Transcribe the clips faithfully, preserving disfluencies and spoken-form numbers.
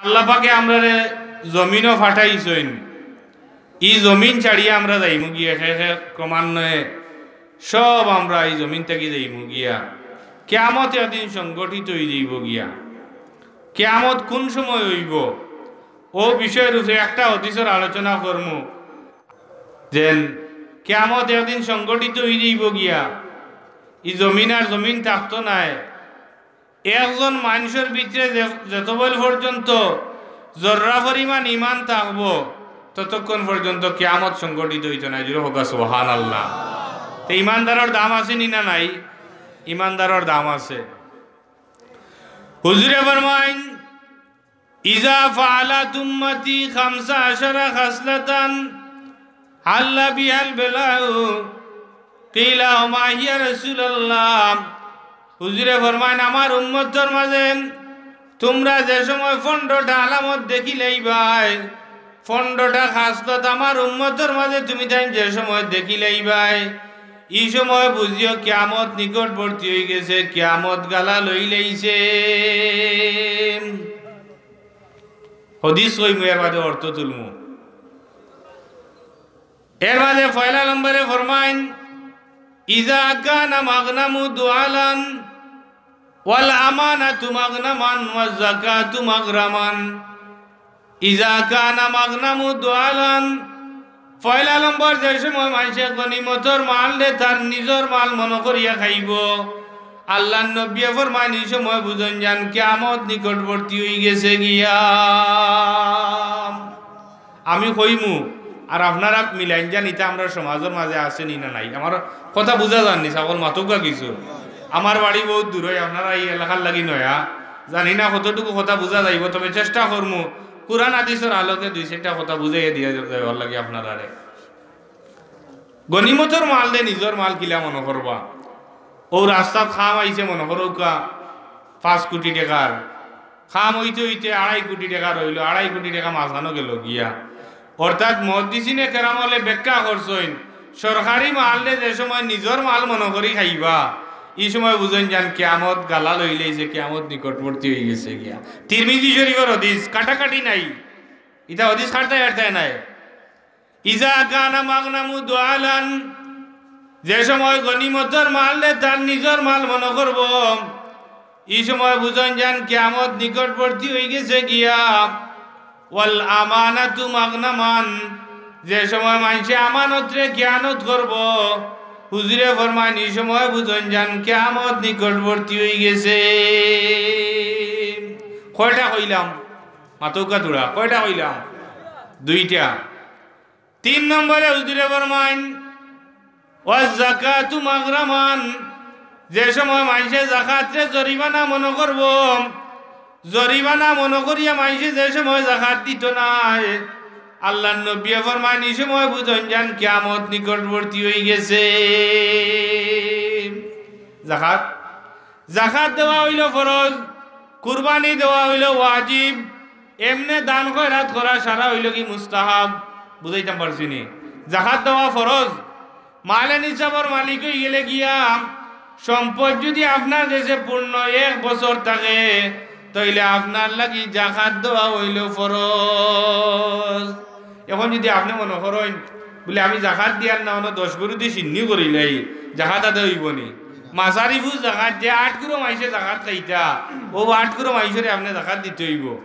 আল্লাহ পাকে আমরারে জমিনো পাঠাইছইন, ই জমিন ছাড়িয়া আমরা যাইমু গিয়া, একে একে ক্রমান্বয়ে সব আমরা ই জমিন থাকি যাইমু গিয়া। কিয়ামত একদিন সংগঠিত অই যাইবো গিয়া। কিয়ামত কুন সময় অইবো, অউ বিষয়র উপরে একটা হাদিসর আলোচনা করমু। যেন কিয়ামত একদিন সংগঠিত অই যাইবো গিয়া, ই জমিন আর জমিন থাকতো নায়। একজন মানষর ভিতরে যে-, যতবেল পর্যন্ত জর্রা পরিমাণ ইমান থাকবো, ততক্ষণ পর্যন্ত কিয়ামত সংগঠিত অইতো নায়। জোরে কউক্কা সুবহানাল্লাহ। তে ইমানদারর দাম আছে নি না নাই? ইমানদারর দাম আছে। হুজুরে ফরমাইন, "ইজা ফাআলাত উম্মতি খামসা আশারা খাসলাতান হাল্লা বিহাল বেলাউ।" কিলা, "ওমা হিয়া রাসূলুল্লাহ?" হুজুরে ফরমাইন, "আমার উম্মতর মাঝে তুমরা যে সময় পনরোটা আলামত দেখিলাইবায়, পনরোটা খাসলত আমার উম্মতর মাঝে তুমি তাইন যে সময় দেখিলাইবায়, ই সময় বুঝিও কিয়ামত নিকটবর্তী অইগেছে, কিয়ামত গালা লইলাইছে।" হাদিস কইমু, এর বাদে অর্থ তুলমু। এর বাদে পয়লা নম্বরে ফরমাইন, "ইজা কানা মাগনামু দুআলান ওয়াল আমানাতু মাগনামান ওয়াজ যাকাতু মাগরামান।" ইজা কানা মাগনামু দুআলান, পয়লা নম্বর যে সময় মানষে গনিমতর মালরে তার নিজর মাল মনো করিয়া খাইবো, আল্লার নবীয়ে ফরমাইন, "ই সময় বুঝইন যান কিয়ামত নিকটবর্তী অইগেছে গিয়া।" আমি কইমু, আর আপনারা মিলাইন যান, ইতা আমরার সমাজর মাঝে আছে নি না নাই? আমার কথা বুঝা যার নি, ছাগল মাতউক্কা কিছু। আমার বাড়ি বউত দূর অয়, আপনারা ই এলাকার লাগি নয়া, জানি না কতটুকু কথা বুঝা যাইবো, তবে চেষ্টা করমু কুরআন হাদিসর আলোকে দুই চাইরটা কথা বুঝাইয়া দিয়া যাওয়ার লাগি আপনারারে। গনিমতর মালরে নিজর মাল কিলা মনো করবা? অউ রাস্তাত কাম আইছে মনো করউক্কা পাঁচ কোটি টেকার, কাম অইতে অইতে আড়াই কোটি টেকা রইলো, আড়াই কোটি টেকা মাঝখানো গেলো গিয়া। অর্থাৎ মুহাদ্দিসিনে কেরাম অকলে ব্যাখ্যা করছইন, সরকারি মালরে যে সময় নিজর মাল মনো করি খাইবা, ই সময় বুঝইন যান কিয়ামত গালা লইলাইছে, কিয়ামত নিকটবর্তী অইগেছে গিয়া। তিরমিজি শরীফর হাদিস, কাটাকাটি নাই, ইতা হাদিস কাটতায় কাটতায় নায়। ইজা কানা মাগনামু দুআলান, যে সময় গনিমতর মালরে তার নিজর মাল মনো করবো, ই সময় বুঝইন যান কিয়ামত নিকটবর্তী অইগেছে গিয়া। ওয়াল আমানাতু মাগনামান, যে সময় মানষে আমানতরে খিয়ানত করবো, হুজুরে ফরমাইন, ই সময় বুঝইন যান কিয়ামত নিকটবর্তী অইগেছে। কয়টা কইলাম? মাতউক্কা থুড়া, কয়টা কইলাম? দুইটা। তিন নম্বরে হুজুরে ফরমাইন, "ওয়াজ যাকাতু মাগরামান", যে সময় মানষে যাকাতরে জরিমানা মনো করবো, জরিমানা মনো করিয়া মানষে যে সময় যাকাত দিতো নায়, আল্লার নবীয়ে ফরমাইন, "ই সময় বুঝইন যান কিয়ামত নিকটবর্তী অইগেছে।" যাকাত, যাকাত দেওয়া অইলো ফরজ, কুরবানি দেওয়া অইলো ওয়াজিব, এমনে দান খয়রাত করা সারা অইলো কি মুস্তাহাব। বুঝাইতাম পারছি নি? যাকাত দেওয়া ফরজ, মালে নিসাবর মালিক অইগেলে গিয়া, সম্পদ যুদি আপনার গেছে পূর্ণ এক বছর থাকে, তাইলে আপনার লাগি যাকাত দেওয়া অইলো ফরজ। এখন যুদি আপনে মনো করইন, বুলে, "আমি যাকাত দিয়ার না, অনো দশ গরুদি শিন্নি করিলাই, যাকাত আদায় অইবো নি?" মাসারিফু যাকাত, যে আট গুরু মানষে যাকাত খাইতা, অউ আট গুরু মানষরে আপনে যাকাত দিতে অইবো।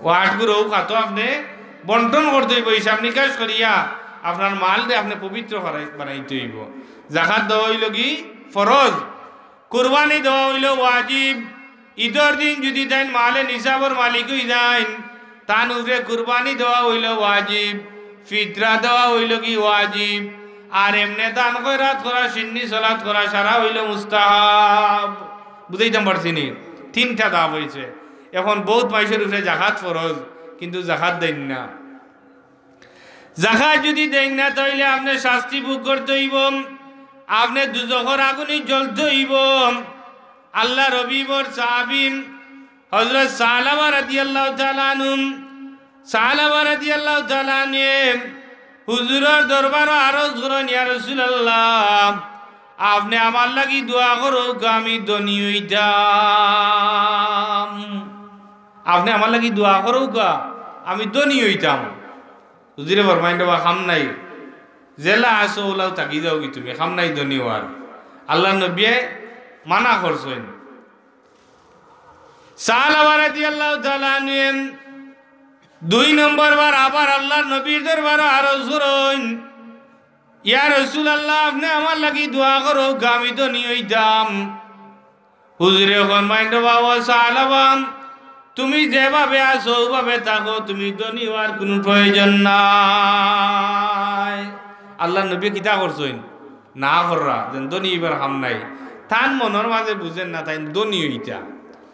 অউ আট গুরু অউ খাতো আপনে বন্টন করতে অইবো, হিসাব নিকাশ করিয়া আপনার মালরে আপনে পবিত্র করাই-, বানাইতে অইবো। যাকাত দেওয়া অইলো কি ফরজ, কুরবানি দেওয়া অইলো ওয়াজিব। ইদর দিন যুদি তাইন মালে নিসাবর মালিক অইযাইন, তান উপরে কুরবানি দেওয়া অইলো ওয়াজিব, ফিতরা দেওয়া অইলো কি ওয়াজিব, আর এমনে দান খয়রাত করা, শিন্নি সলাত করা সারা অইলো মুস্তাহাব। বুঝাইতাম পারছি নি? তিনটা ধাপ অইছে। এখন বউত মানষর উপরে যাকাত ফরজ, কিন্তু যাকাত দেইন না। যাকাত যুদি দেইন না, তাইলে আপনে শাস্তি ভোগ করতে অইবো, আপনে দুজখর আগুনে জ্বলতে অইবো। আল্লার হাবিবর সাহাবী হযরত সালাবা রাদিয়াল্লাহু তাআলা আনহু, সালাবা রাদিয়াল্লাহু তাআলা আনহু হুজুরর দরবারো আরজ করইন, "ইয়া রাসূলুল্লাহ, আপনে আমার লাগি দোয়া করউক্কা, আমি ধনী অইতাম।" আপনে আমার লাগি দোয়া করউক্কা, আমি ধনী অইতাম।" হুজুরে ফরমাইন, "রে বা, কাম নাই, যেলা আছো অলাউ থাকি যাওগি তুমি, কাম নাই ধনী অওয়ার।" আল্লার নবীয়ে মানা করছইন। সাহাবা রাদিয়াল্লাহু তাআলা আনহুয়ে দুই নম্বর বার আবার আল্লার নবীর দরবারো আরজ করইন, "ইয়া রাসুলাল্লাহ, আপনে আমার লাগি দোয়া করউক্কা, আমি ধনী অইতাম।" হুজুরে ফরমাইন, "রে বা, ও সাহাবা, তুমি যেভাবে আছো অউভাবে থাকো, তুমি ধনী অওয়ার কুনু প্রয়োজন নাই।" আল্লার নবীয়ে কিতা করছইন? না কররা, যেন ধনী অইবার কাম নাই। তান মনর মাঝে বুঝের না, তাইন ধনী অইতা।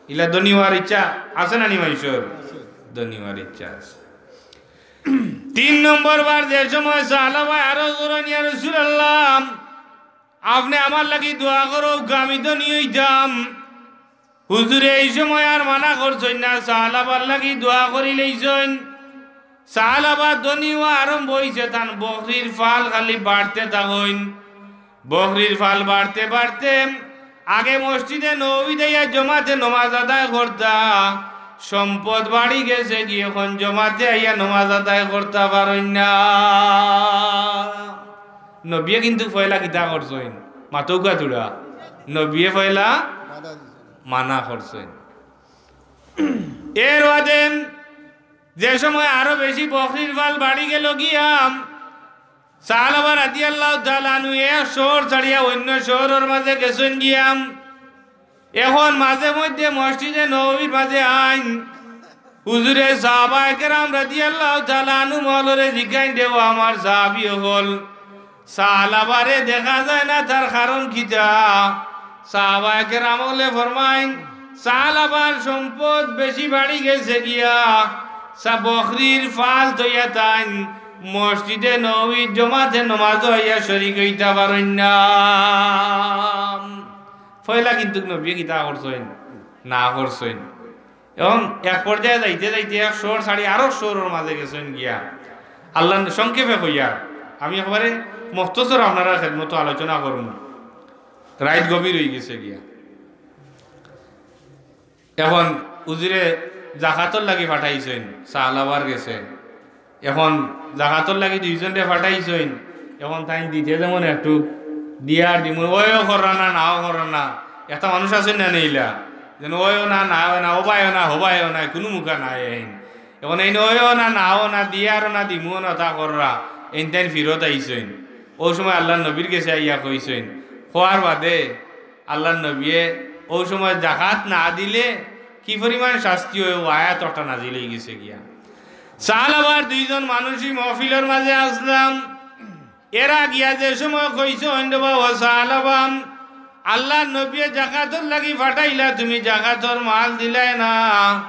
ইলা ধনী অওয়ার ইচ্ছা আছে না নি মানষর? ধনী অওয়ার ইচ্ছা আছে। তিন নম্বর বার যে সময় সাহাবায় আরজ করইন, "ইয়া রাসুলাল্লাহ, আপনে আমার লাগি দোয়া করউক্কা, আমি ধনী অইতাম।" হুজুরে ই সময় আর মানা করছইন না, সাহাবার লাগি দোয়া করিলাইছইন। সাহাবা ধনী অওয়া আরম্ভ অইছে, তান বকরির ফাল খালি বাড়তে থাকইন। বকরির ফাল বাড়তে বাড়তে আগে মসজিদে নববীত আইয়া জমাতে নমাজ আদায় করতা, সম্পদ বাড়ি গেছেগি, অখন জমাতে আইয়া নমাজ আদায় করতা পারইন না। নবীয়ে কিন্তু পয়লা কিতা করছইন? মাতউক্কা তুরা। নবীয়ে পয়লা মানা করছইন। এর বাদে যে সময় আরো বেশি বকরির ফাল বাড়ি গেলো গিয়া, সাহাবা রাদিয়াল্লাহু তাআলা আনহু এক শহর ছাড়িয়া অইন্য শহরর মাঝে গেছইন গিয়া। অখন মাঝে মধ্যে মসজিদে নববীর মাঝে আইন। হুজুরে সাহাবায়ে কেরাম রাদিয়াল্লাহু তাআলা আনহুম অকলরে জিকাইন, "রে বা আমার সাহাবি অকল, সাহাবারে দেখা যায় না, তার কারণ কিতা?" সাহাবায়ে কেরাম অকলে ফরমাইন, "সাহাবার সম্পদ বেশি বাড়ি গেছে গিয়া, সা-, বকরির ফাল থইয়া তাইন মসজিদে নববীত জমাতে নমাজো আইয়া শরিক অইতা পারইন না।" পয়লা কিন্তু নবীয়ে কিতা করছইন? না করছইন। অখন এক পর্যায়ে যাইতে যাইতে এক শহর ছাড়ি আরো শহরর মাঝে গেছইন গিয়া। আল্লার ন-, সংক্ষেপে কইয়ার, আমি একবারে মুখতসর আপনারার খেদমতো আলোচনা করমু। রাইত গভীর অইগেছে গিয়া। অখন হুজুরে জাকাতর লাগি পাঠাইছইন, সাহাবার গেছে। অখন জাকাতর লাগি দুইজনরে পাঠাইছইন, অখন তাইন দিতে যেমন একটু দিয়ার দিমু, অয়ও কররা না, নাও কররা না। একটা মানুষ আছে না নেইলা, যেন অয়ও না, নাও না, অবায়ও না, হবায়ও না, কুনু মুখা নাই এইন। অখন এইন অয়ও না, নাও না, দিয়ারও না, দিমুও না, তা কররা, এইন তাইন ফিরত আইছইন। অউ সময় আল্লার নবীর গেছে আইয়া কইছইন, কওয়ার বাদে আল্লার নবীয়ে অউ সময় জাকাত না দিলে কি পরিমাণ শাস্তি অয়, অউ আয়াত একটা নাজিল অইগেছে গিয়া। সাহাবার দুইজন মানুষ ই মহফিলর মাঝে আছলাম, এরা গিয়া যে সময় কইছইন, "রে বা, ও সাহাবা, আল্লার নবীয়ে জাকাতর লাগি পাঠাইলা, তুমি জাকাতর মাল দিলায় না।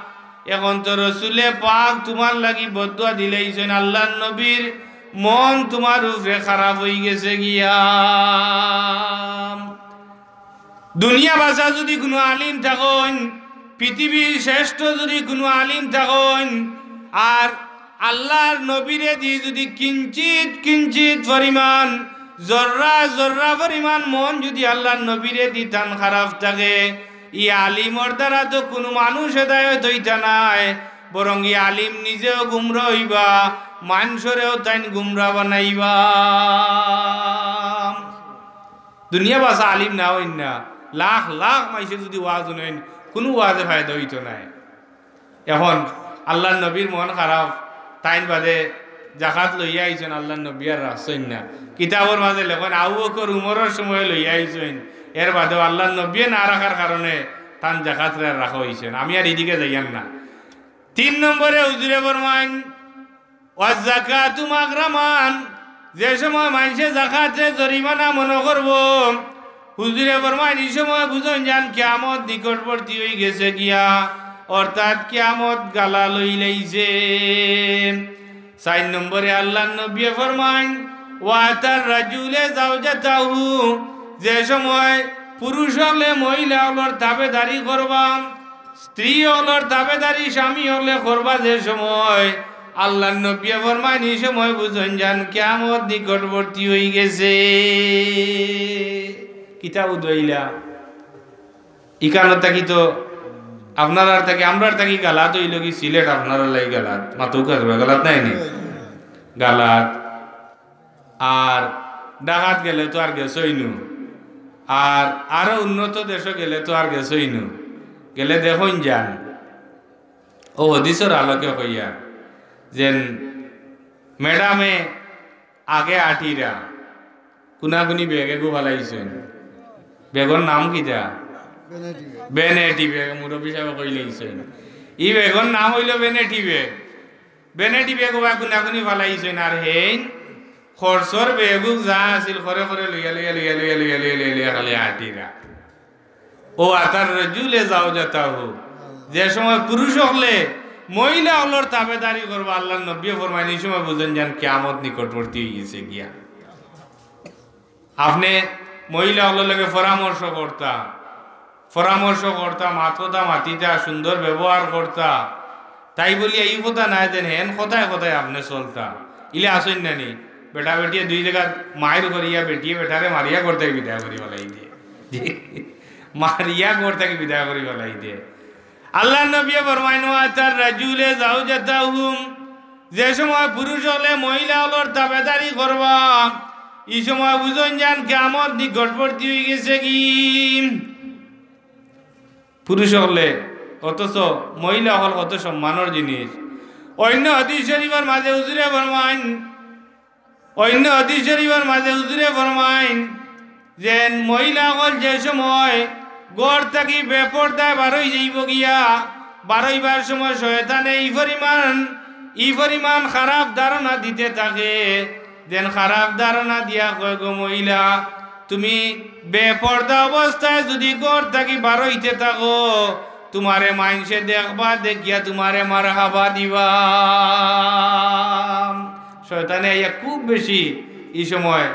অখন তো রসুলে পাক তুমার লাগি বদদোয়া দিলাইছইন, আল্লার নবীর মন তুমার উপরে খারাপ অইগেছে গিয়া।" দুনিয়া বাসা যুদি কুনু আলিম থাকইন, পৃথিবীর শ্রেষ্ঠ যুদি কুনু আলিম থাকইন, আর আল্লার নবীরে দি যুদি কিঞ্চিত কিঞ্চিত পরিমাণ, জর্রা জর্রা পরিমাণ মন যুদি আল্লার নবীরে দি তান খারাপ থাকে, ই আলিমর দ্বারা তো কুনু মানুষ হেদায়ত অইতা নায়, বরং ই আলিম নিজেও গুমরা অইবা, মানষরেও তাইন গুমরা বানাইবা। দুনিয়া বাসা আলিম না অইন না, লাখ লাখ মাইনষে যুদি ওয়াজ হুনইন, কুনু ওয়াজে ফায়দা অইতো নায়। অখন আল্লার নবীর মন খারাপ, তাইন বাদে জাকাত লইয়া আইছইন, আল্লার নবী আর রাখছইন না। কিতাবর মাঝে লেখইন, আবু বকর উমরর সময় লইয়া আইছইন, এর বাদেও আল্লার নবীয়ে না রাখার কারণে তান জাকাতরে আর রাখা অইছে না। আমি আর ইদিকে যাইয়ার না। তিন নম্বরে হুজুরে ফরমাইন, "ওয়াজ জাকাতু মাগরামান", যে সময় মানষে জাকাতরে জরিমানা মনো করবো, হুজুরে ফরমাইন, "ই সময় বুঝইন যান কিয়ামত নিকটবর্তী অইগেছে গিয়া, অর্থাৎ কিয়ামত গালা লইলাইছে।" চাইর নম্বরে আল্লার নবীয়ে ফরমাইন, "ওয়াতার রাজুলে জাওজাতাহু", যে সময় পুরুষ অকলে মহিলা অকলর তাবেদারি করবা, স্ত্রী অকলর তাবেদারি স্বামী অকলে করবা যে সময়, আল্লার নবীয়ে ফরমাইন, "ই সময় বুঝইন যান কিয়ামত নিকটবর্তী অইগেছে।" কিতা বুঝাইলা? ইখানো থাকি তো আপনারার থাকি, আমরার থাকি গালাত অইলো গি সিলেট, আপনারার লাগি গালাত। মাতউক্কা, গালাত নায় নি? গালাত। আর ঢাকাত গেলে তো আর গেছইন নু, আর আরো উন্নত দেশো গেলে তো আর গেছইন নু। গেলে দেখইন যান, অউ হাদিসর আলোকে কইয়ার যেন ম্যাডামে আগে আটিরা, কুনাকুনি ব্যাগ এগু ফালাইছইন। ব্যাগর নাম কিতা? Vanity bag. ভ্যানিটি ব্যাগ, মুরব্বি সাবে কইলাইছইন। ই ব্যাগর নাম অইলো ভ্যানিটি ব্যাগ। ভ্যানিটি ব্যাগ অবা কুনাকুনি ফালাইছইন, আর হেইন খরচর ব্যাগ যা আছিল, খরে খরে লইয়া, লইয়া, লইয়া, লইয়া, লইয়া, লইয়া, লইয়া, লইয়া খালি আটিরা। ও আতার রাজুলে যাও যেতা হো, যে সময় পুরুষ অকলে মহিলা অকলর তাবেদারি করবা, আল্লার নবীয়ে ফরমাইন, ই সময় বুঝইন যান কিয়ামত নিকটবর্তী অইগেছে গিয়া। আপনে মহিলা অকলর লগে পরামর্শ করতা, পরামর্শ করতা, মাত-কথা মাতিতা, সুন্দর ব্যবহার করতা। তাই বলিয়া ই কথা নায় যেন হেন কথায় কথায় আপনে চলতা। ইলা আছইন না নি? বেটা বেটিয়ে দুই জাগাত মাইর করিয়া বেটিয়ে বেটারে মারিয়া ঘর থাকি বিদায় করি ফালাই দে। জি। মারিয়া ঘর থাকি বিদায় করি ফালাই দে। আল্লার নবীয়ে ফরমাইন, "ওয়া আতার রাজুলে যাও যেতা হুম।" যে সময় পুরুষ অকলে মহিলা অকলর তাবেদারি করবা, ই সময় বুঝইন যান কিয়ামত নিকটবর্তী অইগেছে গি। পুরুষ অকলে, অথচ মহিলা অকল কত সম্মানর জিনিস। অইন্য হাদিস শরীফর মাঝে হুজুরে ফরমাইন, অইন্য হাদিস শরীফর মাঝে হুজুরে ফরমাইন, যেন মহিলা অকল যে সময় ঘর থাকি বেপর্দায় বারই যাইবো গিয়া, বারইবার সময় শয়তানে ই পরিমাণ, ই পরিমাণ খারাপ ধারণা দিতে থাকে, যেন খারাপ ধারণা দিয়া কয়, "গো মহিলা, তুমি বেপর্দা অবস্থায় যুদি ঘর থাকি বারইতে থাকো, তুমারে মাইনষে দেখবা, দেখিয়া তুমারে মারহাবা দিবা।" শয়তানে আইয়া খুব বেশি ই সময়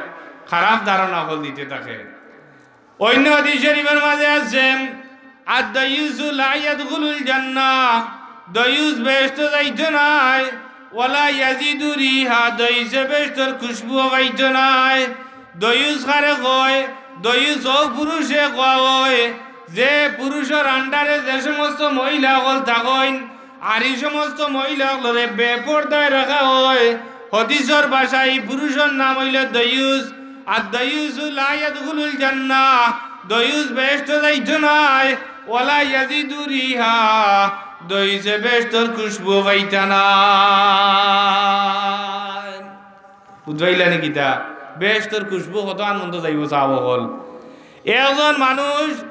খারাপ ধারণা অকল দিতে থাকে। অইন্য হাদিস শরীফর মাঝে আছে, "আদ-দাইয়ুসু লা ইয়াদখুলুল জান্নাহ", দয়ুস বেহেশতো যাইতো নায়, "ওয়ালা ইয়াজিদু রিহা", দয়ুসে বেহেশতর খুশবুও পাইতো নায়। দয়ুস কারে কয়? দয়ুস অউ পুরুষে কওয়া অয়, যে পুরুষর under-এ যে সমস্ত মহিলা অকল থাকইন, আর ই সমস্ত মহিলা অকলরে বেপর্দায় রাখা অয়। হাদিসর ভাষায় ই পুরুষর নাম অইলো দয়ুস। আর দয়ুসু লা ইয়াদখুলুল জান্নাহ, দয়ুস বেহেশতো যাইতো নায়, ওয়ালা ইয়াজিদু রিহা, দয়ুসে বেহেশতর খুশবু পাইতা নায়। বুঝবাইলা নি কিতা? বেহেশতর খুশবু কত আনন্দ যাইবো সাব অকল। একজন মানুষ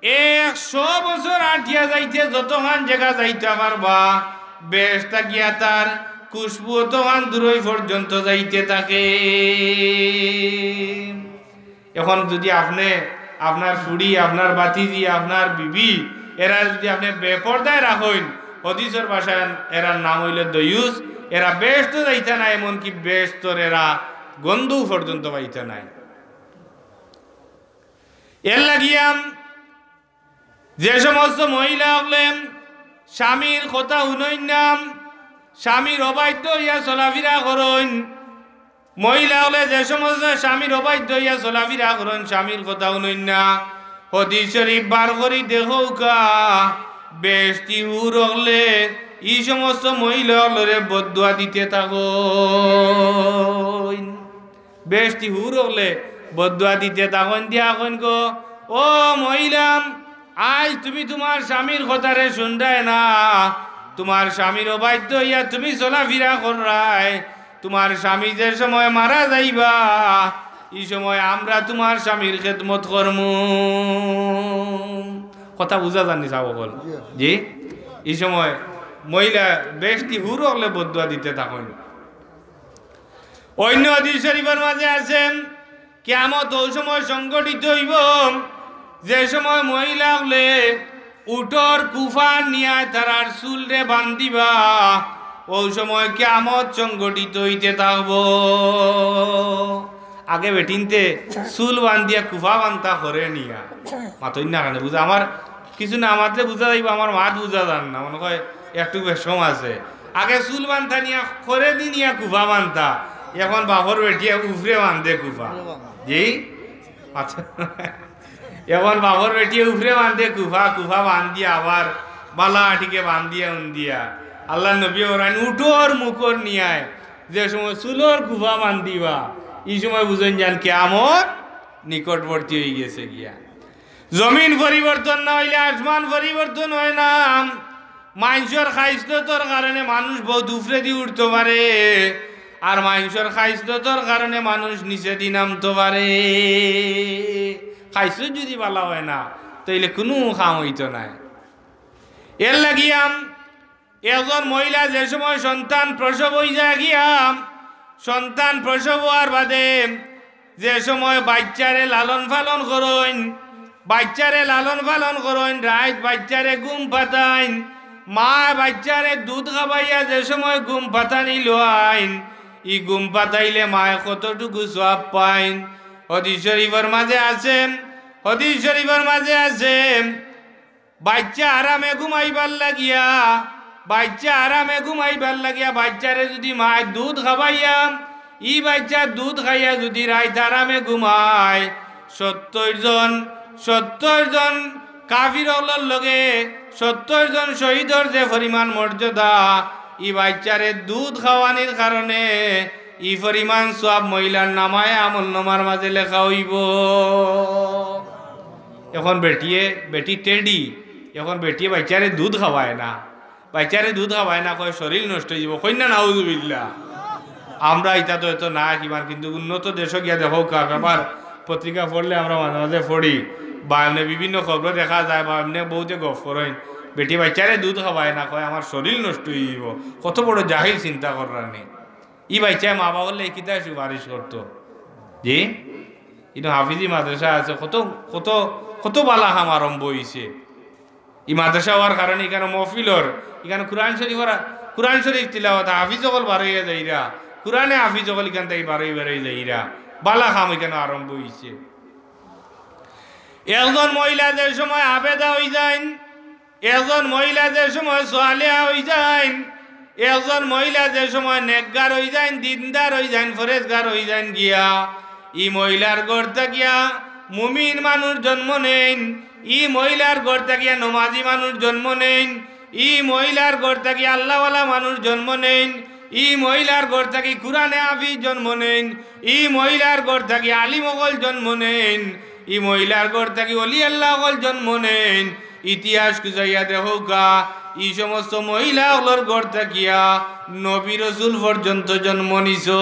একশো বছর আটিয়া যাইতে যতখান জাগা যাইতা পারবা, বেহেশত গিয়া তার খুশবু অতখান দূরই পর্যন্ত যাইতে থাকে। এখন যুদি আপনে, আপনার ফুড়ি, আপনার ভাতিজি, আপনার বিবি, এরা যুদি আপনে বেপর্দায় রাখইন, হাদিসর ভাষায় এরার নাম অইলো দয়ুস, এরা বেহেশতো যাইতা নায়, এমনকি বেহেশতর এরা গন্ধও পর্যন্ত পাইতা নায়। এর লাগিয়া যে সমস্ত মহিলা অকলে স্বামীর কথা হুনইন না, স্বামীর অবাধ্য অইয়া চলাফিরা করইন, মহিলা অকলে যে সমস্ত স্বামীর অবাধ্য অইয়া চলাফিরা করইন, স্বামীর কথা হুনইন না, হাদিস শরীফ বার করি দেখউক্কা, বেহেশতি হুর অকলে ই সমস্ত মহিলা অকলরে বদদোয়া দিতে থাকইন। বেহেশতি হুর অকলে বদদোয়া দিতে থাকইন দিয়া কইন গো, "ও মহিলা, আইজ তুমি তুমার স্বামীর কথারে হুনরায় না, তুমার স্বামীর অবাধ্য অইয়া তুমি চলাফিরা কররায়, তুমার স্বামী যে সময় মারা যাইবা, ই সময় আমরা তুমার স্বামীর খেদমত করমু।" কথা বুঝা যার নি সাব অকল? জি। ই সময় মহিলা বেহেশতি হুর অকলে বদদোয়া দিতে থাকইন। অইন্য হাদিস শরীফর মাঝে আছে, কিয়ামত অউ সময় সংঘটিত অইবো, যে সময় মহিলা অকলে উটর কুফা নিয়া তারার চুলরে বান্ধিবা, অউ সময় কিয়ামত সংঘটিত অইতে থাকবো। আগে বেটিন্তে চুল বান্ধিয়া কুফা বান্তা খরে নিয়া। মাতইন না কেনে? বুঝা, আমার কিছু না মাতলে বুঝা যাইবো, আমার মাত বুঝা যার না, মনে কয় একটু বেশকম আছে। আগে চুল বান্তা নিয়া খরে দি নিয়া কুফা বান্তা, এখন বাপর বেটিয়ে উফরে বান্ধে কুফা। জি? আচ্ছা। এখন বাপর বেটিয়ে উফরে বান্ধে কুফা, কুফা বান্ধিয়া আবার বালা আটিকে বান্ধিয়া উন্দিয়া। আল্লাহর নবী ফরমাইন, উটর মুখর নিয়ায় যে সময় চুলর কুফা বান্ধিবা, ই সময় বুঝইন যান কিয়ামত নিকটবর্তী অইগেছে গিয়া। জমিন পরিবর্তন না অইলে আসমান পরিবর্তন অয় না। মানষর খাইসলতর কারণে মানুষ বউত উফরেদি উঠতো পারে, আর মানষর খাইসলতর কারণে মানুষ নিচেদি নামতো পারে। খাইসলত যুদি বালা অয় না, তাইলে কুনু কাম অইতো নায়। এরলাগিয়া একজন মহিলা যে সময় সন্তান প্রসব অইযায় গিয়া, সন্তান প্রসব অওয়ার বাদে যে সময় বাইচ্চারে লালন পালন করইন, বাইচ্চারে লালন পালন করইন, রাইত বাইচ্চারে ঘুম পাতাইন, মায় বাইচ্চারে দুধ খাবাইয়া যে সময় ঘুম পাতানি লওয়াইন, ই ঘুম পাতাইলে মায় কতটুকু সওয়াব পাইন। হাদিস শরীফর মাঝে আছে, হাদিস শরীফর মাঝে আছে, বাইচ্চা আরামে ঘুমাইবার লাগিয়া, বাইচ্চা আরামে ঘুমাইবার লাগিয়া, বাইচ্চারে যুদি মায় দুধ খাবাইয়া, ই বাইচ্চা দুধ খাইয়া যুদি রাইত আরামে ঘুমায়, সত্তইর জন, সত্তইর জন কাফির অকলর লগে সত্তইর জন শহীদর যে পরিমাণ মর্যাদা, ই বাইচ্চারে দুধ খাওয়ানির কারণে ই পরিমাণ সওয়াব মহিলার নামায়ে আমলনামার মাঝে লেখা অইবো। এখন বেটিয়ে, বেটি টেডি, এখন বেটিয়ে বাইচ্চারে দুধ খাওয়ায় না, বাইচ্চারে দুধ খাওয়ায় না, কয় শরীর নষ্ট অইযিবো, কইন না নাউজুবিল্লাহ। আমরা ইতা তো এত না কিমান, কিন্তু উন্নত দেশো গিয়া দেখউক্কা, পেপার পত্রিকা পড়লে আমরা মাঝে মাঝে পড়ি, বা এমনে বিভিন্ন খবরো দেখা যায়, বা এমনে বউতে গফ করইন, বেটি বাইচ্চারে দুধ খাওয়ায় না, কয় আমার শরীর নষ্ট অইযিবো। কত বড় জাহিল চিন্তা কররানি। ই বাইচ্চায় মা বাফর লাগি কিতা সুপারিশ করতো? জি, ইনো হাফিজি মাদ্রাসা আছে, কত, কত, কত বালা কাম আরম্ভ অইছে। ই মাদ্রাসা অওয়ার কারণে ইখানো মহফিল অর, ইখানো কুরআন শরীফর, কুরআন শরীফ তিলাওয়াত, হাফিজ অকল বার অইয়া যাইরা, কুরআনে হাফিজ অকল ইখান থাকি বার অই বার অই যাইরা, বালা কাম ইখানো আরম্ভ অইছে। একজন মহিলা যে সময় আবেদা অইযাইন, একজন মহিলা যে সময় সালেহা অইযাইন, একজন মহিলা যে সময় নেককার অইযাইন, দিনদার অইযাইন, পরেজগার অইযাইন গিয়া, ই মহিলার ঘর থাকিয়া মুমিন মানুষ জন্ম নেইন, ই মহিলার ঘর থাকিয়া নমাজি মানুষ জন্ম নেইন, ই মহিলার ঘর থাকি আল্লাহওয়ালা মানুষ জন্ম নেইন, ই মহিলার ঘর থাকি কুরআনে হাফিজ জন্ম নেইন, ই মহিলার ঘর থাকি আলিম অকল জন্ম নেইন, ই মহিলার ঘর থাকি অলি আল্লাহ অকল জন্ম নেইন। ইতিহাস খুজাইয়া দেখউক্কা, ই সমস্ত মহিলা অকলর ঘর থাকিয়া নবী রসুল পর্যন্ত জন্ম নিছইন।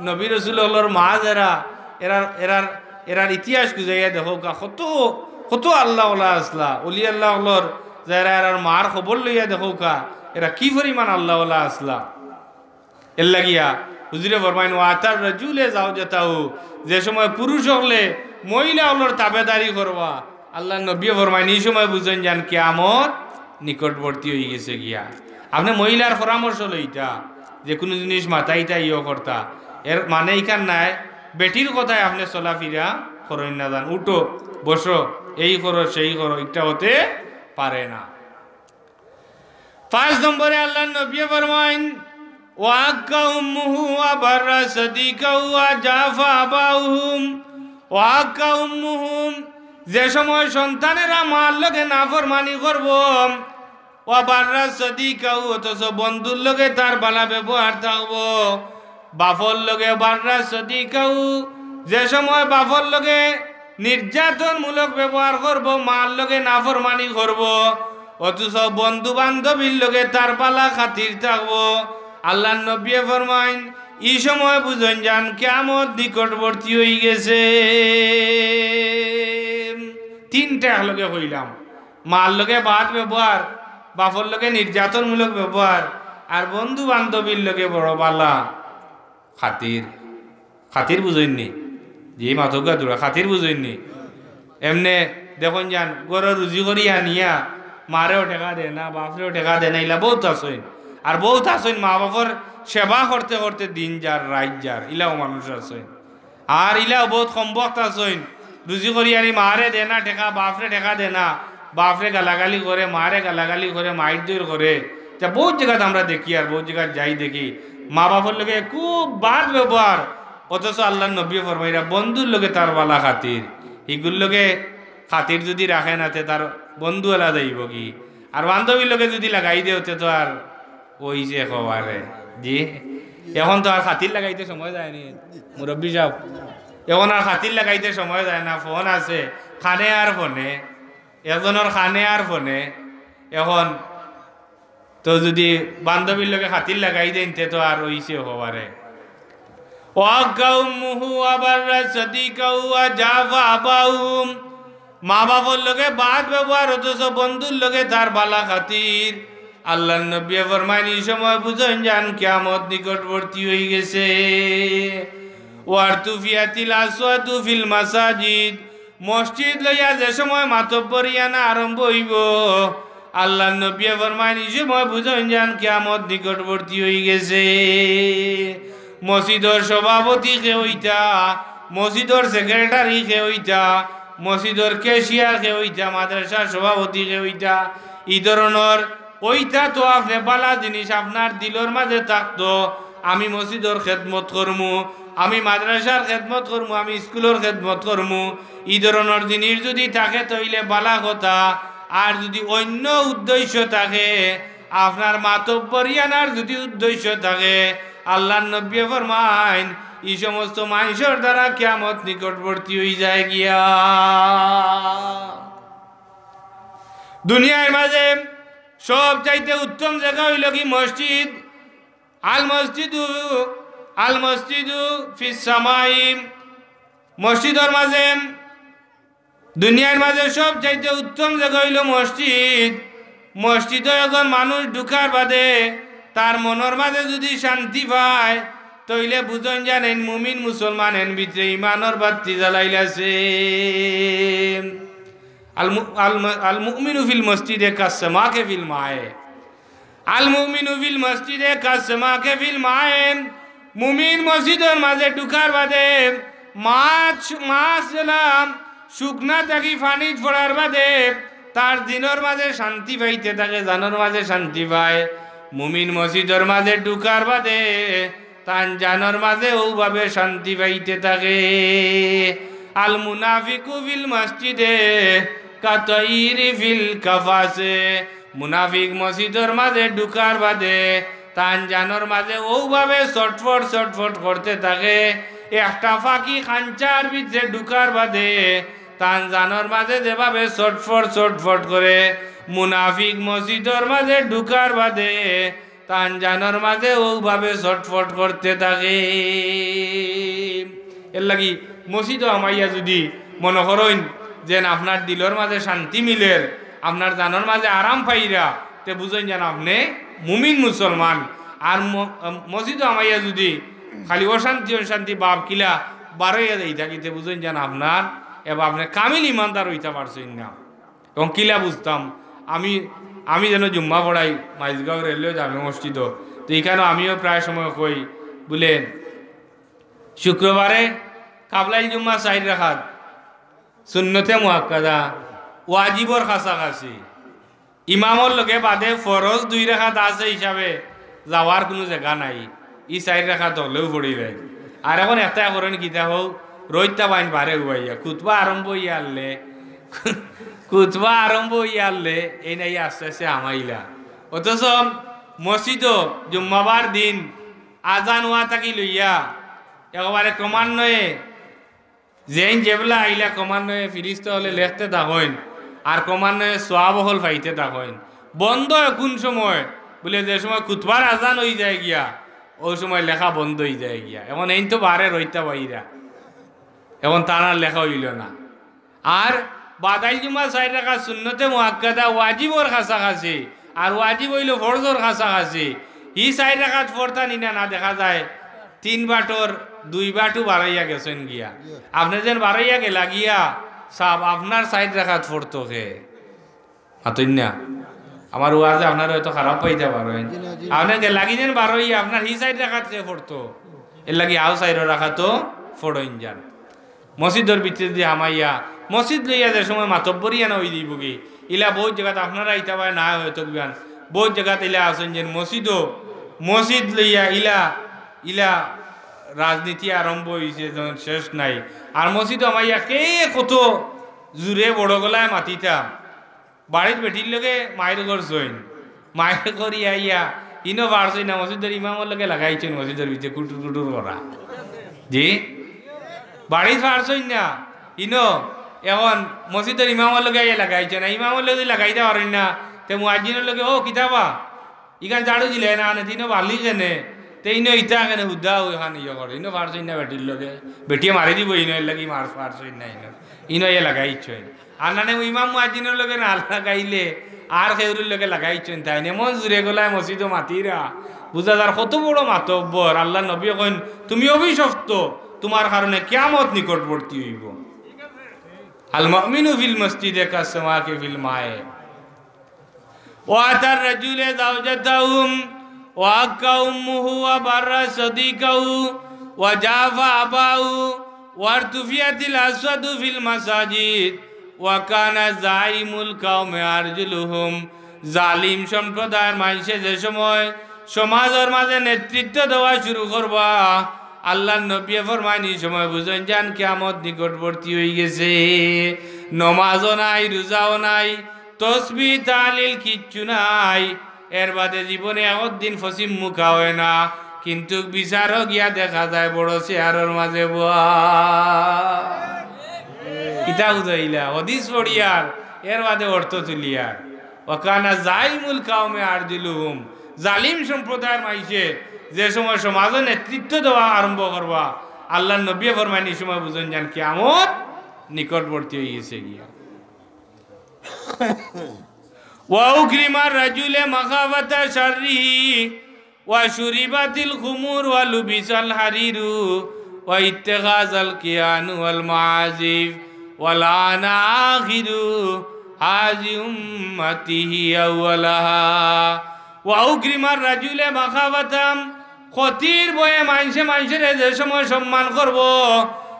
নবী রসুল অকলর মা যেরা, এরার, এরার, এরার ইতিহাস খুজাইয়া দেখউক্কা, কত, কত আল্লাহওয়ালা আছলা, অলি আল্লাহ অকলর যেরা, এরার মার খবর লইয়া দেখউক্কা, এরা কি পরিমাণ আল্লাহওয়ালা আছলা। এরলাগিয়া হুজুরে ফরমাইন, "ওয়াতার রাজুলে জাওজাতাহু", যে সময় পুরুষ অকলে মহিলা অকলর তাবেদারি করবা, আল্লাহর নবীয়ে ফরমাইন, ই সময় বুঝইন যান কিয়ামত নিকটবর্তী অইগেছে গিয়া। আপনে মহিলার পরামর্শ লইতা, যে কুনু জিনিস মাতাইতা, ইয়ো করতা, এর মানে ইখান নায় বেটির কথায় আপনে চলাফিরা করইন না যান, উঠো, বসো, এই করো, সেই করো, ইটা হতে পারে না। পাঁচ নম্বরে আল্লাহর নবীয়ে ফরমাইন, "ওয়া আক্কা উম্মুহু ওয়া বাররা সাদিকাহু ওয়া জাফা আবাউহুম।" ওয়া আক্কা উম্মুহুম, যে সময় সন্তানেরা মার লগে নাফরমানি করবো, ওয়া বাররা সাদিকাহু, অথচ বন্ধুর লগে তার বালা ব্যবহার থাকবো, বাফর লগে বাররা সাদিকাহু, যে সময় বাফর লগে নির্যাতনমূলক ব্যবহার করবো, মার লগে নাফরমানি করবো, অথচ বন্ধু বান্ধবীর লগে তার বালা খাতির থাকবো। আল্লাহর নবীয়ে ফরমাইন, ই সময় বুঝইন যান কিয়ামত নিকটবর্তী অইগেছে। তিনটা একলগে কইলাম, মার লগে বাদ ব্যবহার, বাফর লগে নির্যাতনমূলক ব্যবহার, আর বন্ধু বান্ধবীর লগে বড় বালা খাতির। খাতির বুঝইননি? জি, মাতউক্কা দুরা, খাতির বুঝইননি? এমনে দেখইন যান, ঘরো রুজি করি আনিয়া মারেও টেকা দেয় না, বাফরেও টেকা দেয় না, ইলা বউত আছইন। আর বউত আছইন, মা বাফর সেবা করতে করতে দিন যার, রাইত যার, ইলাও মানুষ আছইন। আর ইলাও বউত কমবখত আছইন, রুজি করি আনি মারে দেয় না টেকা, বাফরে টেকা দেয় না, বাফরে গালাগালি করে, মারে গালাগালি করে, মাইর দইর করে। ইতা বউত জাগাত আমরা দেখি, আর বউত জাগাত যাই দেখি, মা বাফর লগে খুব বাদ ব্যবহার, অথচ আল্লাহর নবীয়ে ফরমাইরা বন্ধুর লগে তার বালা খাতির, ইগুর লগে খাতির যুদি রাখে না, তে তার বন্ধুআলা যাইবোগি। আর বান্ধবীর লগে যুদি লাগাই দেও, তে তো আর অইছে খবরে। জি, এখন তো আর খাতির লাগাইতে সময় যায়নি, মুরব্বি সাব। এখন আর খাতির লাগাইতে সময় যায় না, ফোন আছে, কানে আর ফোনে, একজনর কানে আর ফোনে। এখন তো যুদি বান্ধবীর লগে খাতির লাগাই দেইন, তে তো আর অইছে খবরে। وعق أمه وبر صديقه وجافى أباه। মা বাপর লগে বাদ ব্যবহার, অথচ বন্ধুর লগে তার বালা খাতির। আল্লাহর নবীয়ে ফরমাইন, ই সময় বুঝইন যান কিয়ামত নিকটবর্তী অইগেছে। وارتفعت الأصوات في المساجد। মসজিদ লইয়া যে সময় মাতব্বরিয়ানা আরম্ভ অইবো, আল্লাহর নবীয়ে ফরমাইন, ই সময় বুঝইন যান কিয়ামত নিকটবর্তী অইগেছে। মসজিদর সভাপতি কে অইতা, মসজিদর সেক্রেটারি কে অইতা, মসজিদর ক্যাশিয়ার কে অইতা, মাদ্রাসার সভাপতি কে অইতা, ই ধরনর অইতা তো আপনে বালা জিনিস আপনার দিলর মাজে থাকতো, আমি মসজিদর খেদমত করমু, আমি মাদ্রাসার খেদমত করমু, আমি স্কুলর খেদমত করমু, ই ধরনর জিনিস যুদি থাকে তইলে বালা কথা। আর যুদি অইন্য উদ্দেশ্য থাকে, আপনার মাতব্বরিয়ানার যুদি উদ্দেশ্য থাকে, আল্লাহর নবীয়ে ফরমাইন, ই সমস্ত মানষর দ্বারা কিয়ামত নিকটবর্তী অইযায় গিয়া। দুনিয়ার মাজে সব চাইতে উত্তম জাগা অইলো কি মসজিদ। আল মসজিদু, আল মসজিদু ফিস সামাই। মসজিদর মাজে, দুনিয়ার মাজে সব চাইতে উত্তম জাগা অইলো মসজিদ। মসজিদো একজন মানুষ ঢুকার বাদে তার মনর মাজে যুদি শান্তি পায়, তইলে বুঝইন যান এইন মুমিন মুসলমান, এইন ভিতরে ইমানর বাত্তি জ্বালাইলাছে। আল মু-, আল ম-, আল মুমিনু ফিল মসজিদে কাস সামাকে ফিল মায়ে। আল মুমিনু ফিল মসজিদে কাস সামাকে ফিল মায়ে। মুমিন মসজিদর মাজে ঢুকার বাদে মাছ, মাছ যেলা শুকনা থাকি পানিত পড়ার বাদে তার দিলর মাজে শান্তি পাইতে থাকে, জানর মাজে শান্তি পায়। মুমিন মসজিদর মাজে ঢুকার বাদে তান জানর মাজে অউভাবে শান্তি পাইতে থাকে। আল মুনাফিকু ফিল মসজিদে কাতাইরি ফিল কাফাসে। মুনাফিক মসজিদর মাজে ঢুকার বাদে তান জানর মাজে অউভাবে ছটফট ছটফট করতে থাকে। একটা পাখি খাঞ্চার ভিতরে ঢুকার বাদে তান জানর মাজে যেভাবে ছটফট ছটফট করে, মুনাফিক মসজিদর মাজে ঢুকার বাদে তান জানর মাজে অউভাবে ছটফট করতে থাকে। এরলাগি মসজিদো হামাইয়া যুদি মনো করইন যেন আপনার দিলর মাজে শান্তি মিলের, আপনার জানর মাজে আরাম পাইরা, তে বুঝইন যান আপনে মুমিন মুসলমান। আর ম-, মসজিদো হামাইয়া যুদি খালি অশান্তি অশান্তি ভাব কিলা বারইয়া যাইতা কি, তে বুঝইন যান আপনার এবার আপনে কামিল ইমানদার অইতা পারছইন না। এখন কিলা বুঝতাম? আমি, আমি যেন জুম্মা পড়াই মাইজগাঁও রেলওয়ে জামে মসজিদো, তো ইখানো আমিও প্রায় সময় কই, বুলে, শুক্রবারে কাবলাইল জুম্মা চাইর রাকাত, সুন্নতে মুআক্কাদা, ওয়াজিবর কাছাকাছি, ইমামর লগে বাদে ফরজ দুই রাকাত আছে হিসাবে যাওয়ার কুনু জাগা নাই। ই চাইর রাকাত অকলেউ পড়ি যায়। আর এখন একটা করইন কিতা হউ, রইদটা বাইন বারে উবাইয়া, খুতবা আরম্ভ অইয়া আরলে, খুতবা আরম্ভ অইয়া আরলে, এইন আস্তে আস্তে হামাইলা। অথচ মসজিদো জুম্মাবার দিন আজান অওয়া থাকি লইয়া একবারে ক্রমান্বয়ে যেইন যেবলা আইলা ক্রমান্বয়ে ফিরিস্তা অকলে লেখতে থাকইন, আর ক্রমান্বয়ে সওয়াব অকল পাইতে থাকইন। বন্ধ অয় কুন সময়? বুলে, যে সময় খুতবার আজান অইযায় গিয়া, অউ সময় লেখা বন্ধ অইযায় গিয়া। এখন এইন তো বারে রইতা পাইরা, এখন তান আর লেখা অইলো না। আর বাদাইল জুম্মা চাইর রাকাত সুন্নতে মুআক্কাদা ওয়াজিবর কাছাকাছি, আর ওয়াজিব অইলো ফরজর কাছাকাছি। হি চাইর রাকাত পড়তা নি না, না দেখা যায় তিন বাটর দুই বাটউ বারইয়া গেছইন গিয়া। আপনে যেন বারইয়া গেলা গিয়া, সাব, আপনার চাইর রাকাত পড়তো কে? মাতইন না। আমার ওয়াজে আপনারা হয়তো খারাপ পাইতা পারইন। জি না, জি না। আপনে গেলা গি যেন বারইয়া, আপনার হি চাইর রাকাত কে পড়তো? এরলাগি আউ চাইর রাকাতও পড়ইন যান। মসজিদর ভিতরেদি হামাইয়া, মসজিদ লইয়া যে সময় মাতব্বরিয়ানা অইযিবোগি, ইলা বউত জাগাত আপনারা ইতা বায় না হয়তো বিয়ান, বউত জাগাত ইলা আছইন যেন মসজিদো, মসজিদ লইয়া ইলা, ইলা রাজনীতি আরম্ভ অইছে যেন শেষ নাই। আর মসজিদো হামাইয়া কে কত জুরে বড় গলায় মাতিতা, বাড়িত বেটির লগে মাইর করছইন, মাইর করি আইয়া ইনো পারছইন না, মসজিদর ইমামর লগে লাগাইছইন, মসজিদর ভিতরে কুটুর কুটুর করা। জি, বাড়িত পারছইন না, ইনো এখন মসজিদর ইমামর লগে আইয়া লাগাইছইন। ইমামর লগে যদি লাগাইতা পারইন না, তে মুয়াজ্জিনর লগে, "ও কিতা বা, ইখান ঝাড়ু দিলে না, আনে তিনো বালি কেনে, তে ইনো ইতা কেনে হুদা অউ ইখান ইয়ে করে, ইনো পারছইন না বেটির লগে, বেটিয়ে মারি দিবো ইনো, এরলাগি মার পারছইন না ইনো, ইনো ইয়ে লাগাইছইন।" আর নানে ইমাম মুয়াজ্জিনর লগে না লাগাইলে আর কেউরুর লগে লাগাইছইন, তাইন এমন জুরে গলায় মসজিদো মাতিরা, বুঝা যার কত বড় মাতব্বর। আল্লার নবীয়ে কইন, "তুমি অভিশপ্ত, তুমার কারণে কিয়ামত নিকটবর্তী অইবো।" আল মুমিনু ফিল মসজিদে কাস সিমাকি ফিল মায়ে। وأتى الرجل زوجته وحق أمه وبر صديقه وجاف أباه وارتفعت الأصوات في المساجد وكان زعيم القوم أرجلهم। জালিম সম্প্রদায়র মানষে যে সময় সমাজর মাঝে নেতৃত্ব দেওয়া শুরু করবা, আল্লার নবীয়ে ফরমাইন, ই সময় বুঝইন যান কিয়ামত নিকটবর্তী অইগেছে। নমাজও নাই, রোজাও নাই, তসবিহ তাহলিল কিচ্ছু নাই। এর বাদে জীবনে একদিন পশ্চিম মুখা অয় না, কিন্তু বিচারও গিয়া দেখা যায় বড় চেয়ারর মাঝে বওয়া। কিতা বুঝাইলা? হাদিস পড়িয়ার, এর বাদে অর্থ তুলিয়ার। ওয়াকানা জাইমুল কাউমে আরজুলুহুম, জালিম সম্প্রদায়র মানষে যে সময় সমাজো নেতৃত্ব দেওয়া আরম্ভ করবা, আল্লার নবীয়ে ফরমাইন, ই সময় বুঝইন যান কিয়ামত নিকটবর্তী অইগেছে গিয়া। وأكرم الرجل مخافة شره وشربت الخمور ولبس الحرير واتخذ الكهان والمعازف ولعن آخر هذه أمته أولها وأكرم الرجل مخافة ক্ষতির ভয়ে মানষে মানষরে যে সময় সম্মান করবো,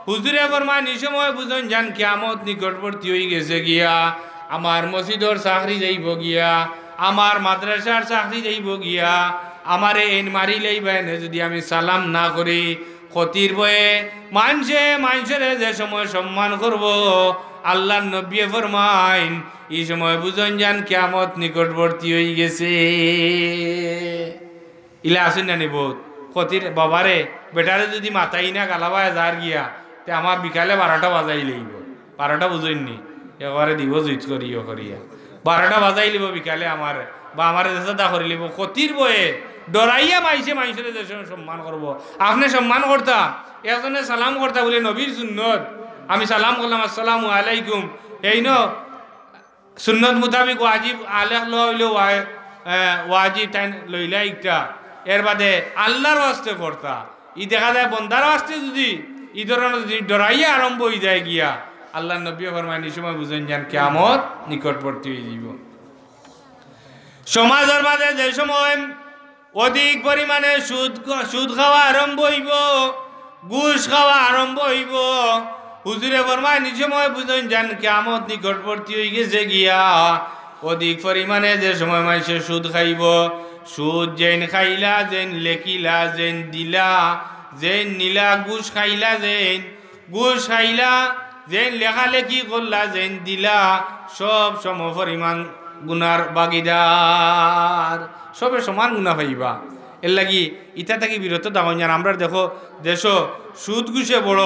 হুজুরে ফরমাইন, ই সময় বুঝইন যান কিয়ামত নিকটবর্তী অইগেছে গিয়া, আমার মসজিদর চাকরি যাইবো গিয়া, আমার মাদ্রাসার চাকরি যাইবো গিয়া, আমারে এইন মারিলাইবা এনে যদি আমি সালাম না করি। ক্ষতির ভয়ে মানষে মানষরে যে সময় সম্মান করবো, আল্লার নবীয়ে ফরমাইন, ই সময় বুঝইন যান কিয়ামত নিকটবর্তী অইগেছে। ইলা আছইন না নি বউত? ক্ষতির বাবারে, বেটারে যদি মাতাই না গালাবায় যার গিয়া, তে আমার বিকালে বারোটা বাজাইলাইবো। বারোটা বুঝইন নি? একবারে দিবো জুইত করি ইয়ো করিয়া। বারোটা বাজাইলাইবো বিকালে আমারে, বা আমারে যেতা করিলাইবো। ক্ষতির ভয়ে ডরাইয়া মানষে মানষরে যে সময় সম্মান করবো। আপনে সম্মান করতা, একজনে সালাম করতা বুলে নবীর সুন্নত, আমি সালাম করলাম, "আসসালামু আলাইকুম।" এইন সুন্নত মোতাবিক ওয়াজিব আলেক লওয়া অইলে ওয়া-, এ, ওয়াজিব তাইন লইলা একটা। এর বাদে আল্লার ওয়াস্তে করতা। ই দেখা যায় বন্দার ওয়াস্তে যদি ই ধরনর যদি ডরাইয়া আরম্ভ অই যায় গিয়া, আল্লার নবীয়ে ফরমাইন, ই সময় বুঝইন যান কিয়ামত নিকটবর্তী অইযিবো। সমাজর মাঝে যে সময় অধিক পরিমাণে সুদ, সুদ খাওয়া আরম্ভ অইবো, ঘুষ খাওয়া আরম্ভ অইবো। হুজুরে ফরমাইন, ই সময় বুঝইন যান কিয়ামত নিকটবর্তী অইগেছে গিয়া। অধিক পরিমাণে যে সময় মানষে সুদ খাইবো, সুদ যেইন খাইলা, যেইন লেখিলা, যেইন দিলা, যেইন নিলা, ঘুষ খাইলা, যেইন ঘুষ খাইলা, যেইন লেখালেখি করলা, যেইন দিলা, সব সমপরিমাণ গুনার ভাগীদার, সবে সমান গুনা পাইবা। এরলাগি ইতা থাকি বিরত থাকইন। আর আমরার দেখো, দেশো সুদ ঘুষে বড়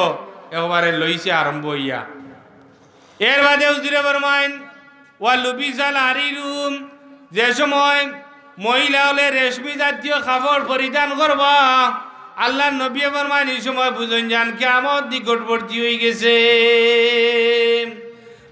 একবারে লইছে আরম্ভ অইয়া। এর বাদে হুজুরে ফরমাইন, ওয়া লুবিসাল হারিরু, যে সময় মহিলা অকলে রেশমি জাতীয় কাপড় পরিধান করবা, আল্লার নবীয়ে ফরমাইন, ই সময় বুঝইন যান কিয়ামত নিকটবর্তী অইগেছে।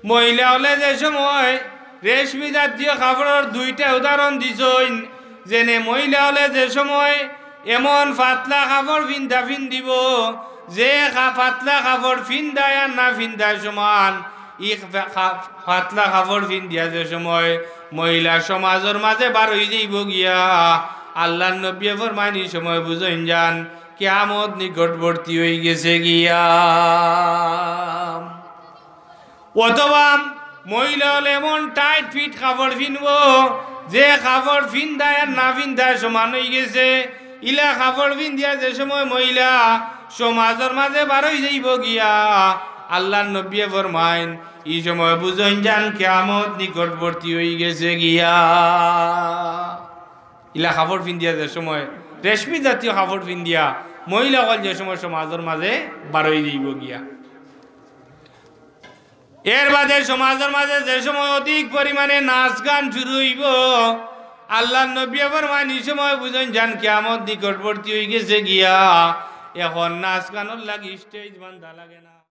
মহিলা অকলে যে সময় রেশমি জাতীয় কাপড়র দুইটা উদাহরণ দিছইন, যেনে মহিলা অকলে যে সময় এমন পাতলা কাপড় ফিন্দা ফিন্দিবো, যে কা-, পাতলা কাপড় ফিন্দায় আর না ফিন্দায় সমান। ই কা-, কা-, পাতলা কাপড় ফিন্দিয়া যে সময় মহিলা সমাজর মাঝে বার অইযাইবো গিয়া, আল্লার নবীয়ে ফরমাইন, ই সময় বুঝইন যান কিয়ামত নিকটবর্তী অইগেছে গিয়া। অথবা মহিলা অকলে এমন tight fit কাপড় ফিনবো, যে কাপড় ফিন্দায় আর না ফিন্দায় সমান অইগেছে। ইলা কাপড় ফিন্দিয়া যে সময় মহিলা সমাজর মাঝে বার অইযাইবো গিয়া, আল্লাহর নবীয়ে ফরমাইন, "ই সময় বুঝইন যান কিয়ামত নিকটবর্তী অইগেছে গিয়া।" ইলা কাপড় পিন্দিয়া যে সময়, রেশমি জাতীয় কাপড় পিন্দিয়া মহিলা অকল যে সময় সমাজর মাঝে বারই যাইবো গিয়া, এর বাদে সমাজর মাঝে যে সময় অধিক পরিমাণে নাচ গান শুরু অইবো, আল্লাহর নবীয়ে ফরমাইন, "ই সময় বুঝইন যান কিয়ামত নিকটবর্তী অইগেছে গিয়া, এখন নাচ গানর লাগি stage বান্ধা লাগে না।"